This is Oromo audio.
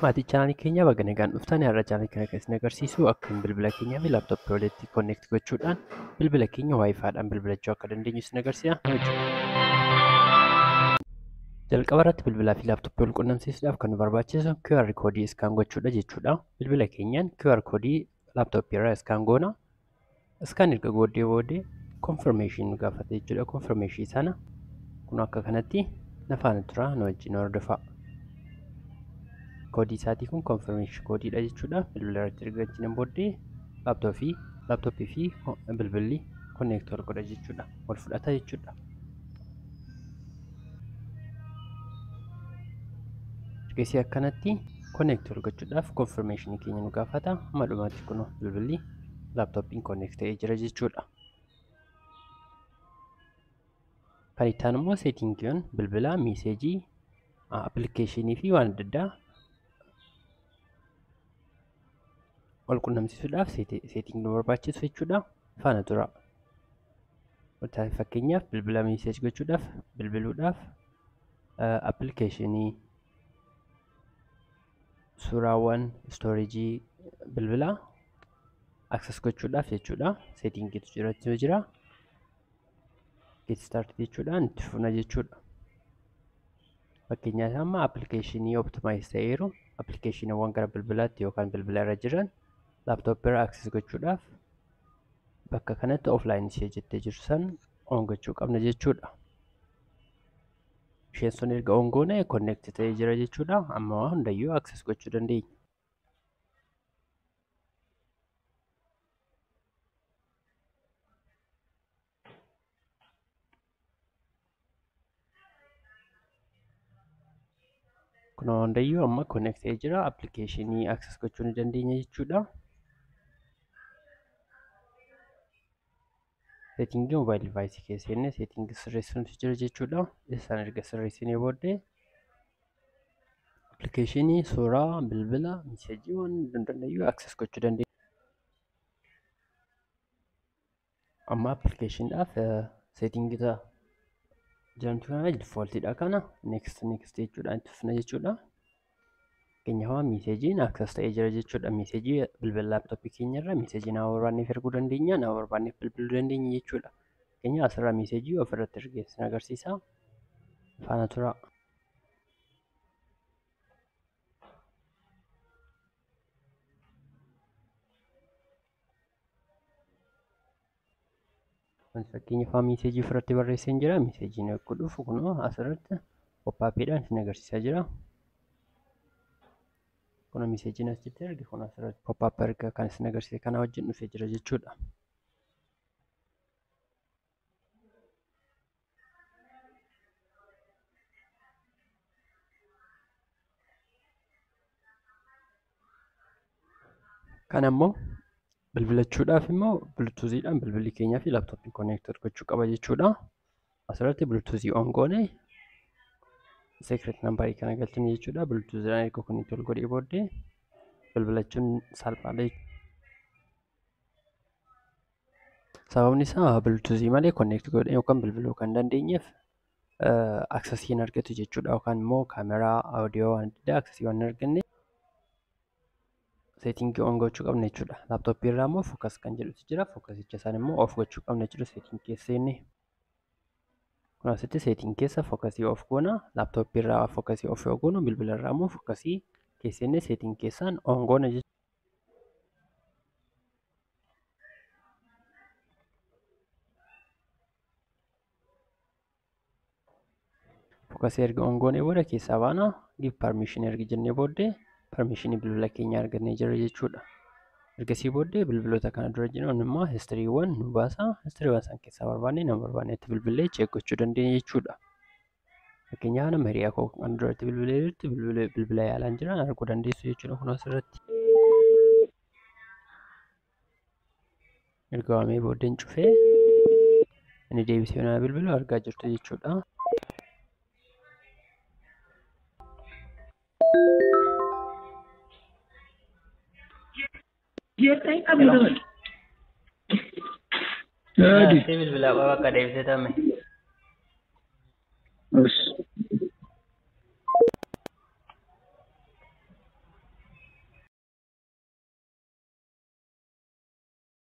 Maatii chaanaalii keenyaa baga nagaan dhuftan. Har'a chaanaalii kana kan isin agarsiisu akkamiin bilbila keenyaa fi laaptooppii walitti connect gochuudhaan bilbila keenya WiFi'dhaan bilbilachuu akka dandeenyu isin agarsiisa. Jalqaba irratti bilbilaa fi laaptooppii wal quunnamsiisuudhaaf kan nu barbaachisu QR koodii scan gochuudha jechuudha. Bilbila keenyaan QR koodii laaptooppii irraa scan goona. Scan erga goonee booddee confirmation nu gaafata jechuudha. Confirmation sana kun akka kanatti na faana turaa, nu wajjin hordofaa. Koodii isaatii kun confirmation koodiidha jechuudha. Bilbila irratti erga galchineen booddee laaptooppii fi bilbilli connect wal godha jechuudha. Wal fudhata jechuudha. Ergasii akkanatti connect wal gochuudhaaf confirmation keenya nu gaafata. Amma dhumaatti kun bilbilli laaptooppiin connect ta'ee jira jechuudha. Kan itti aanu immoo seetingiiwwan bilbilaa, meeseejii, appilikeeshinii fi waan adda addaa wal quunnamsiisuudhaaf seetingii nu barbaachisu jechuudha. Faana tura. Fakkeenyaaf bilbila meeseej gochuudhaaf, bilbiluudhaaf, appilikeeshinii, suuraawwan, istoorejii bilbilaa access gochuudhaaf jechuudha. Seetingiitu jiraachuu jira. Get started jechuudhaan itti fufna jechuudha. Fakkeenyaaf amma appilikeeshinii optimize ta'eeru appilikeeshiniiwwan gara bilbilaatti yookaan bilbila irra jiran laaptooppii irra access gochuudhaaf bakka kanatti offline ishee jettee jirtu san on gochuu qabna jechuudha. Isheen sun erga on goone connect ta'ee jira jechuudha. Amma waa hundayyuu access gochuu dandeenya. Kun hundayyuu amma connect ta'ee jira. Appilikeeshinii access gochuu ni dandeenya jechuudha. Seetingii mobile device keessa jennee seetingii sirreessuutu jira jechuudha. Isaan erga sirreessinee booddee appilikeeshinii, suuraa, bilbila, meeseejii waan hundayyuu access gochuu dandeenya. Amma appilikeeshiniidhaaf seetingii jedhamtu kana defaultiidha kana next next jechuudhaan itti fufna jechuudha. Fakkeenyaaf meeseejiin access ta'ee jira jechuudha. Meeseejii bilbila laaptooppii keenya irra meeseejii nama barbaanneef erguu dandeenya, nama barbaanneef bilbiluu dandeenya jechuudha. Fakkeenyaaf asirraa meeseejii ofirratti ergee isin agarsiisa. Faana turaa. Fakkeenyaaf meeseejii ofirratti barreessee jira. Meeseejiin akka dhufu kunoo asirratti pop-up'dhaan isin agarsiisaa jira. Kun meeseejiin as jirti erge kun asirratti pop-up erga kan isin agarsiise kana wajjin dhufee jira jechuudha. Kan ammoo bilbilachuudhaaf immoo bluetoothidhaan bilbilli keenyaa fi laaptooppiin connect gochuu qaba jechuudha. Asirratti bluetoothii on goone secret number kana galchine jechuudha. Bluetoothidhaan erga connect wal godhee booddee bilbilachuun salphaadha. Sababni isaa bluetoothii malee connect godhee yookaan bilbiluu kan dandeenyeef accessii hin argatu jechuudha. Yookaan immoo kaameraa, audio waan adda addaa accessii waan hin arganne seetingii on gochuu qabna jechuudha. Laaptooppii irraa immoo focus kan jedhutu jira. Focasicha isaan immoo off gochuu qabna jechuudha. Seetingii keessa seenne. Kun asitti seetingii keessa focusii off goona. Laaptooppii irraa focusii off yoo goonu bilbila irraa immoo focusii keessa seenne seetingii keessaan on goona jechuudha. Focusii erga on goonee booda keessaa baana. Give permission erga jennee booddee permissionii bilbila keenya argannee jirra jechuudha. Ergasii booddee bilbiloota kana dura jiran immoo histiriiwwan nu baasa. Histiriiwwan isaan keessaa barbaanne nama barbaannetti bilbilee check gochuu dandeenya jechuudha. Fakkeenyaaf nama hiriyaa koo kan duratti bilbilee jirtu bilbila yaalaan jiran arguu dandeessu jechuudha kun asirratti. Erga waamee booddeen cufee inni deebisee nama bilbilu argaa jirtu jechuudha. Bilbila bakka deebisee tame.